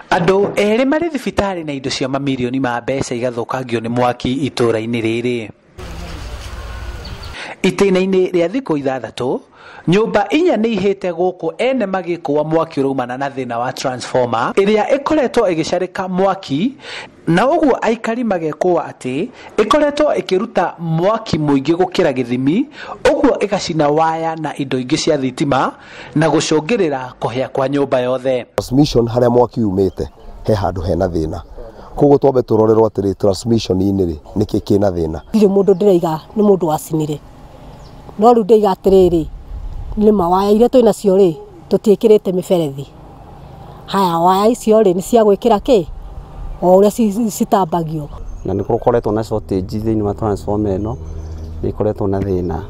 Andũ erĩ marĩ thibitarĩ na indo cia mamirioni ma mbeca igathũkangio nĩ mwaki itũũra-inĩ rĩrĩ. Itĩna-inĩ rĩa thikũ 6, nyũmba 4 nĩ ihĩte gũkũ ene magĩkũa mwaki ũraumana na thĩna wa transformer ĩrĩa ĩkoretwo ĩgĩcarĩka mwaki, na ũguo aikari magekũa atĩ ĩkoretwo ĩkĩruta mwaki mũingĩ gũkĩra gĩthimi, ũguo ĩgacina waya na indo ingĩ cia thitima na gũcũngĩrĩra kũhĩa kwa nyũmba yothe. Transmission harĩa mwaki umĩte he handũ hena thĩna, koguo twambe tũrorerwo atĩrĩ transmission-inĩ rĩ nĩkĩ kĩna thĩna. Ndirĩ mũndũ ndĩraiga nĩ mũndũ wacinire, no rĩu ndĩiga atĩrĩrĩ, nĩ mawaya iria twĩ nacio rĩ tũtiĩkĩrĩte mĩberethi. Haya waya icio rĩ nĩ cia gwĩkĩra kĩ o ũrĩa citambagio. Na nĩ gũkoretwo na shortage thĩinĩ wa transformer ĩno, nĩ ĩkoretwo na thĩna.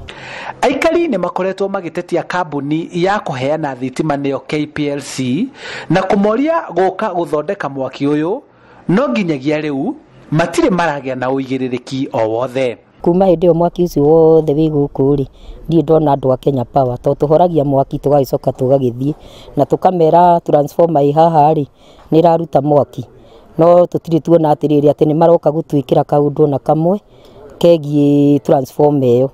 Aikari nĩ makoretwo magĩtetia kambuni ya kũheana thitima nĩyo KPLC na kũmoria gũka gũthondeka mwaki ũyũ, no nginyagia rĩu matirĩ maragĩa na ũigĩrĩrĩki o wothe. Kuma hĩndĩ ĩyo mwaki ũcio wothe wĩ gũkũ rĩ, ndirĩ ndona andũ a Kenya Power, tondũ tũhoragia mwaki tũgagĩcoka tũgagĩthiĩ na tũkamera transformer ĩ haha rĩ nĩ ĩraruta mwaki, no tũtirĩ tuona atĩrĩrĩ atĩ nĩ maroka gũtwĩkĩra kaũndũ ona kamwe kegiĩ transformer ĩyo.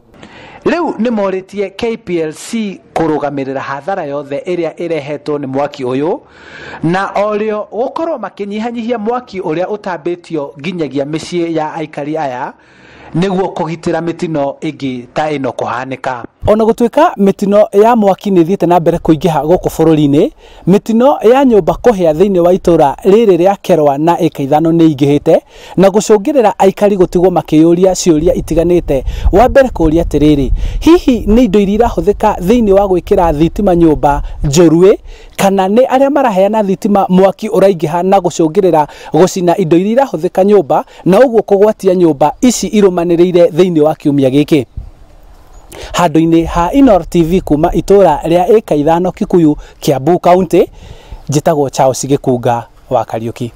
Rĩu nĩ morĩtie KPLC kũrũgamĩrĩra hathara yothe ĩrĩa ĩrehetwo nĩ mwaki ũyũ, na orĩo gũkorwo makĩnyihanyihia mwaki ũrĩa ũtambĩtio nginyagia mĩciĩ ya aikari aya nĩguo kũgitĩra mĩtino ĩngĩ ta ĩno kũhanĩka. Ona gũtuĩka mĩtino ya mwaki nĩ ĩthiĩte na mbere kũingĩha gũkũ bũrũri-inĩ, mĩtino ya nyũmba kũhĩa thĩinĩ wa itũũra rĩrĩ rĩa Kerwa na ĩka 5 nĩ ingĩhĩte na gũcũngĩrĩra aikari gũtigwo makĩyũria ciũria itiganĩte. Wa mbere kũũria atĩrĩrĩ, hihi nĩ indo iria irahũthĩka thĩinĩ wa gwĩkĩra thitima nyũmba njũru kana nĩ arĩa maraheana thitima mwaki ũraingĩha na gũcũngĩrĩra gũcina indo iria irahũthĩka nyũmba na ũguo kũgwatia nyũmba ici irũmanĩrĩire thĩinĩ wa kiumia gĩkĩ. Handũ-inĩ ha Inooro TV kuma itũũra rĩa ĩka 5 Kikuyu, Kiambu County, njĩtagwo Charles Gĩkunga wa Kariũki.